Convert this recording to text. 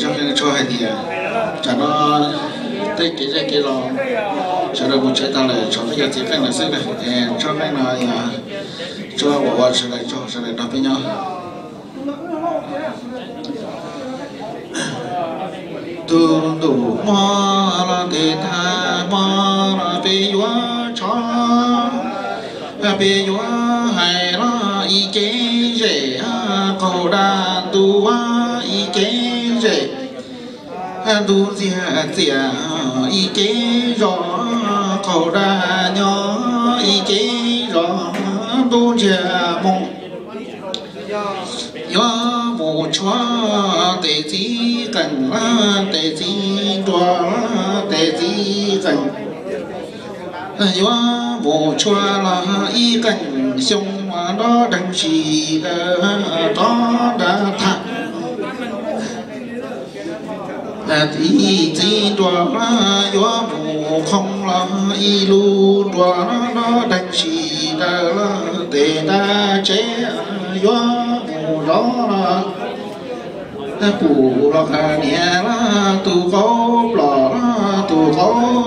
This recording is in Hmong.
Zaj qeej tshua hais tias, tam no tej kev zej kev zos sawv daws mus tsev tag lawm, tshuav peb cov txiv qeej lawm xwb na. Es tshua qeej no yog tshua uas ua sawv daws tsaug sawv daws nrog peb nyob. Tus ntuj hmo los tes tag hmo los peb yuav tshov, peb yuav hais los ib cev zem, qaug daj ntuj ib cev zem, ntuj ntxiag txias ib cev zos, qaug daj nyob ib cev zos, ntuj ntsiag mus. Yuav mus tshuav tes txiv qeej, tes txiv nruas, tes txiv qeej. Yuav mus tshuav los ib qeej xyoo, nrov deeg si daws rov nra thaj. Ib txiv nruas yuav mus qhoo los ib lub nruas, nrov deeg si daws los tes nra tsev. Yuav mus zov los pum los niam los tus qaub plos los tus qaub